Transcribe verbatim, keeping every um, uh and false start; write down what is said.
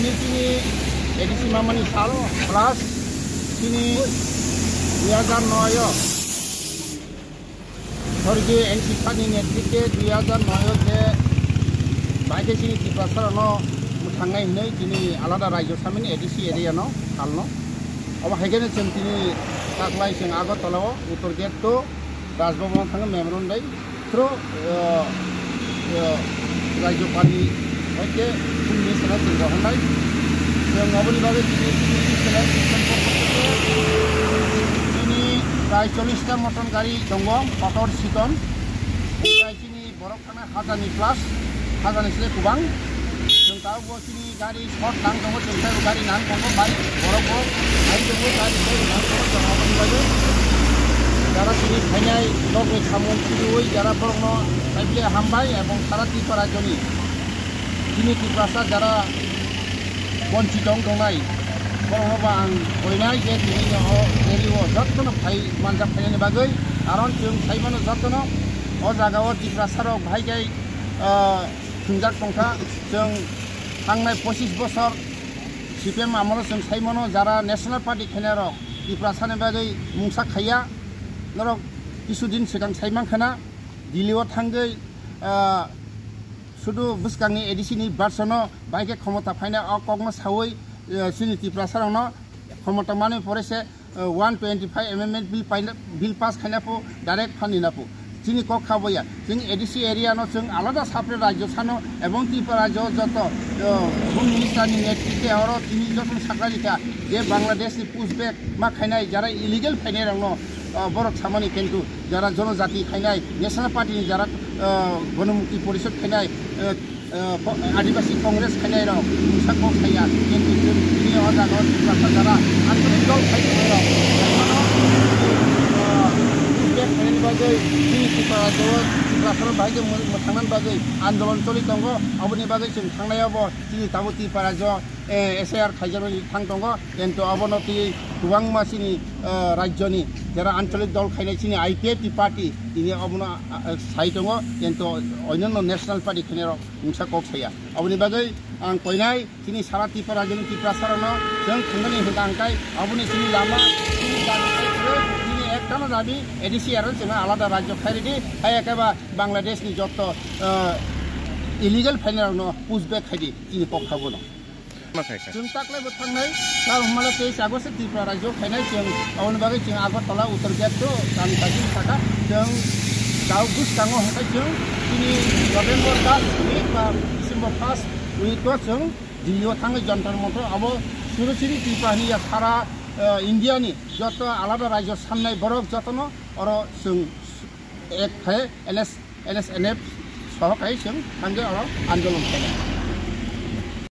Chini A D C mamani salo plus chini dui hajar noi o sorgi N P Sani netritwe dui hajar noi o je baikhe chini Tiprasa rokno mwthangnai hinwi chini alada rajyo samani A D C area no salno. Obo haikhe chwng tini taklai chwng Agartala o Uttor Gate to Raj Bhavan thangwi memorandum bai through, uh, uh, Rajyapal ni hai khe chini sara chwng rohornai. Chwng aboni bagwi chini, chini sara chini prai chollish ta motor gari tongo, kotor siton. Chini borok thangna hajar ni plus, hajar ni se kubang. Chwng tabuk bo chini gari short nang tongo, chwng tei gari nang tongo, bai borok bo hai tongo, gari tei nang tongo, chwng aboni bagwi jara chini phainai nokni samung twiwi jara borokno saible hambai ebong sara Tripura rajyoni chini Tiprasa jara bonchit wng tongnai borokno bo ang koinai je tini o rally o jotono phai manjak phainani bagwi, karon chwng sai mano jotono o jaga o Tiprasa rok bahai khe, ah, thwngjak tongkha. Chwng thangnai pochis bosor C P M amolo chwng sai mano jara National Party khainai rok Tiprasa ni bagwi mungsa khaiya. Norok kisu din swkang sai mankha na Delhi o thangwi, ah, sudu bwskangni A D C ni version o bahai khe khomota phaina o kokno sawi, ah, chini Tiprasa rokno khomota manwi pore se, uh, one twenty-five amendment bill paina, bill pass khaina po direct phan nina po. Chini kok kha boya. Chini A D C area no chwng alada separate rajyo sano ebong Tripura rajyo joto, uh, Home Minister ni netritwe oro tini joto sakha rikha je Bangladesh ni push back ma khainai jara illegal phainai rokno, uh, borok samani kintu jara jonojati khainai National Party ni jara, uh, Ganamukti Porishad khainai, uh, eh, ko-, Adibasi Congress khainai rok mungsa kok saya, kintu chwng chini o jaga o Tiprasa jara anchalik dol khai tongnai rok. Mano, eh, feedback khainani bagwi chini Tiprasa o, Tiprasa rok bahai khe mw-, mwthangnani bagwi andolon choli tongo, aboni bagwi chwng thangnai obo chini tabuk Tiprasa o, eh, S I R khaijaknai thang tongo, kintu abono twi kwbangma chini, eh, rajyoni jara anchalik dol khainai chini I P F T party tini abono, ah, ah, sai tongo, kintu onyanno national party khainai rok mungsa kok saya. Aboni bagwi ang koinai chini sara Tripura rajyoni Tiprasa rokno chwng thwngmani hwnkha hwnkhe aboni chini lama, chini dabi, chini ektano dabi A D C aro chwngno alada rajyo khai ridi, hai eke ba Bangladesh ni jotto, ah, illegal phainai rokno push back khaidi chini kok kha bono. Ma khai kha. Chwng taklai bo thangnai, sal hwnmale teis August Tripura rajyo khainai chwng, aboni bagwi chwng Agartala Uttor Gate to kami kajing saka chwng dauk bwskango hwnkhe chwng chini November das week ba December first week o chwng Delhi o thangwi Jantar Mantar abo Surusiri Tripura hwnwi ya sara, eh, India ni joto alada rajyo sannai borok jotono oro chwng ek khe N S, N S N F soho khai chwng thangwi oro andolon khainai.